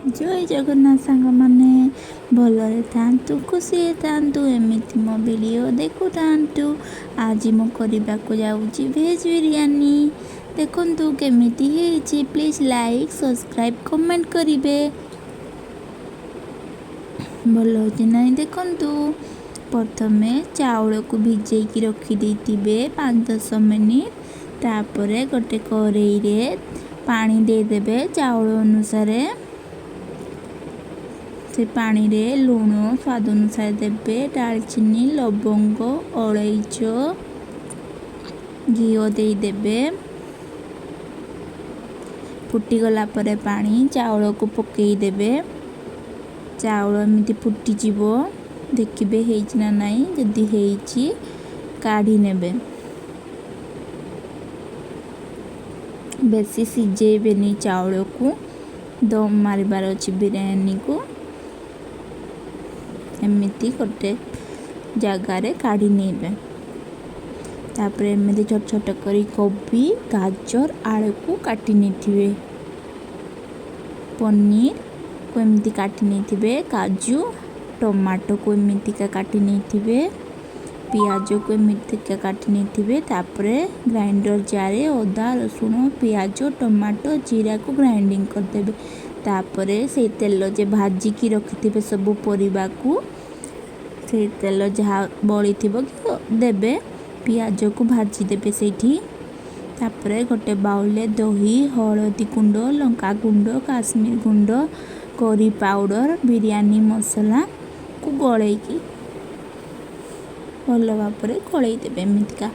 ଜୟ ଜଗନ୍ନାଥ ସାଙ୍ଗମାନେ, ଭଲରେ ଥାଆନ୍ତୁ, ଖୁସିରେ ଥାଆନ୍ତୁ, ଏମିତି ମୋ ଭିଡ଼ିଓ ଦେଖୁଥାନ୍ତୁ। ଆଜି ମୁଁ କରିବାକୁ ଯାଉଛି ଭେଜ୍ ବିରିୟାନୀ। ଦେଖନ୍ତୁ କେମିତି ହେଇଛି। ପ୍ଲିଜ୍ ଲାଇକ୍, ସବସ୍କ୍ରାଇବ୍, କମେଣ୍ଟ କରିବେ। ଭଲ ହେଉଛି ନାହିଁ ଦେଖନ୍ତୁ। ପ୍ରଥମେ ଚାଉଳକୁ ଭିଜେଇକି ରଖିଦେଇଥିବେ 5-10 ମିନିଟ୍। ତାପରେ ଗୋଟେ କରେଇରେ ପାଣି ଦେଇଦେବେ ଚାଉଳ ଅନୁସାରେ। ସେ ପାଣିରେ ଲୁଣ ସ୍ୱାଦ ଅନୁସାରେ ଦେବେ, ଡାଲଚିନି, ଲବଙ୍ଗ, ଅଳେଇଚ, ଘିଅ ଦେଇଦେବେ। ଫୁଟିଗଲା ପରେ ପାଣି ଚାଉଳକୁ ପକେଇଦେବେ। ଚାଉଳ ଏମିତି ଫୁଟିଯିବ, ଦେଖିବେ ହେଇଛି ନା ନାହିଁ। ଯଦି ହେଇଛି କାଢ଼ି ନେବେ। ବେଶୀ ସିଝେଇବେନି ଚାଉଳକୁ, ଦମ୍ ମାରିବାର ଅଛି ବିରିୟାନୀକୁ। ଏମିତି ଗୋଟେ ଜାଗାରେ କାଢ଼ି ନେବେ। ତାପରେ ଏମିତି ଛୋଟ ଛୋଟ କରି କୋବି, ଗାଜର, ଆଳୁକୁ କାଟି ନେଇଥିବେ। ପନିରକୁ ଏମିତି କାଟି ନେଇଥିବେ, କାଜୁ, ଟମାଟୋକୁ ଏମିତିକା କାଟି ନେଇଥିବେ, ପିଆଜକୁ ଏମିତିକା କାଟି ନେଇଥିବେ। ତାପରେ ଗ୍ରାଇଣ୍ଡର ଜାରେ ଅଦା, ରସୁଣ, ପିଆଜ, ଟମାଟୋ, ଜିରାକୁ ଗ୍ରାଇଣ୍ଡିଙ୍ଗ କରିଦେବେ। ତାପରେ ସେଇ ତେଲ ଯେ ଭାଜିକି ରଖିଥିବେ ସବୁ ପରିବାକୁ, ସେଇ ତେଲ ଯାହା ବଳିଥିବ ଦେବେ। ପିଆଜକୁ ଭାଜିଦେବେ ସେଇଠି। ତାପରେ ଗୋଟେ ବାଉଲରେ ଦହି, ହଳଦୀ ଗୁଣ୍ଡ, ଲଙ୍କା ଗୁଣ୍ଡ, କାଶ୍ମୀର ଗୁଣ୍ଡ, କରି ପାଉଡ଼ର, ବିରିୟାନୀ ମସଲାକୁ ଗୋଳେଇକି ଭଲ ଭାବରେ ଗୋଳେଇ ଦେବେ ଏମିତିକା।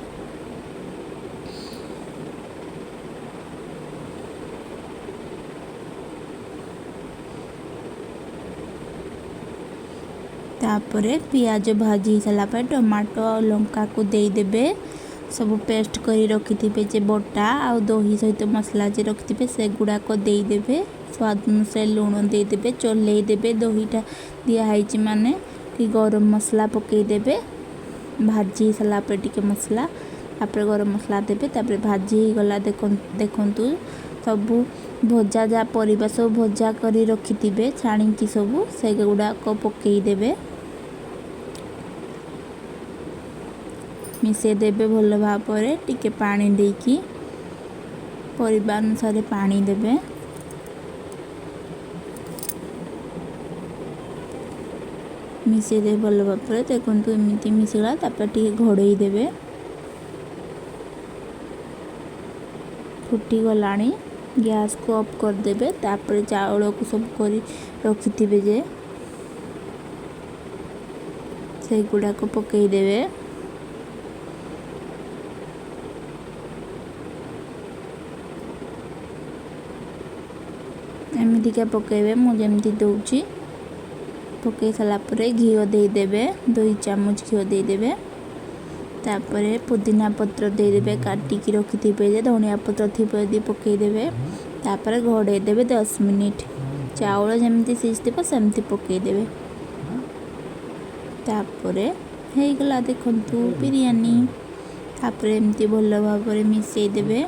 ତାପରେ ପିଆଜ ଭାଜି ହେଇସାରିଲା ପରେ ଟମାଟୋ ଆଉ ଲଙ୍କାକୁ ଦେଇଦେବେ। ସବୁ ପେଷ୍ଟ କରି ରଖିଥିବେ ଯେ ବଟା ଆଉ ଦହି ସହିତ ମସଲା ଯେ ରଖିଥିବେ ସେଗୁଡ଼ାକ ଦେଇଦେବେ। ସ୍ୱାଦ ଅନୁସାରେ ଲୁଣ ଦେଇଦେବେ, ଚଲେଇ ଦେବେ। ଦହିଟା ଦିଆହେଇଛି ମାନେ ଟିକେ ଗରମ ମସଲା ପକେଇଦେବେ। ଭାଜି ହେଇସାରିଲା ପରେ ଟିକେ ମସଲା, ତାପରେ ଗରମ ମସଲା ଦେବେ। ତାପରେ ଭାଜି ହେଇଗଲା, ଦେଖନ୍ତୁ ସବୁ ଭଜା ଯାହା ପରିବା ସବୁ ଭଜା କରି ରଖିଥିବେ ଛାଣିକି ସବୁ, ସେଗୁଡ଼ାକ ପକେଇଦେବେ। ମିଶାଇ ଦେବେ ଭଲ ଭାବରେ, ଟିକେ ପାଣି ଦେଇକି ପରିବା ଅନୁସାରେ ପାଣି ଦେବେ। ମିଶାଇ ଦେବେ ଭଲ ଭାବରେ। ଦେଖନ୍ତୁ ଏମିତି ମିଶିଗଲା। ତାପରେ ଟିକେ ଘୋଡ଼େଇ ଦେବେ। ଫୁଟିଗଲାଣି, ଗ୍ୟାସ୍କୁ ଅଫ୍ କରିଦେବେ। ତାପରେ ଚାଉଳକୁ ସବୁ କରି ରଖିଥିବେ ଯେ ସେଗୁଡ଼ାକ ପକେଇଦେବେ। ଏମିତିକା ପକେଇବେ, ମୁଁ ଯେମିତି ଦେଉଛି। ପକେଇ ସାରିଲା ପରେ ଘିଅ ଦେଇଦେବେ, 2 ଚାମଚ ଘିଅ ଦେଇଦେବେ। ତାପରେ ପୁଦିନା ପତ୍ର ଦେଇଦେବେ, କାଟିକି ରଖିଥିବେ ଯେ ଧନିଆ ପତ୍ର ଥିବ ଯଦି ପକେଇଦେବେ। ତାପରେ ଘୋଡ଼େଇ ଦେବେ 10 ମିନିଟ୍। ଚାଉଳ ଯେମିତି ସିଝିଥିବ ସେମିତି ପକେଇଦେବେ। ତାପରେ ହେଇଗଲା ଦେଖନ୍ତୁ ବିରିୟାନୀ। ତାପରେ ଏମିତି ଭଲ ଭାବରେ ମିଶାଇ ଦେବେ।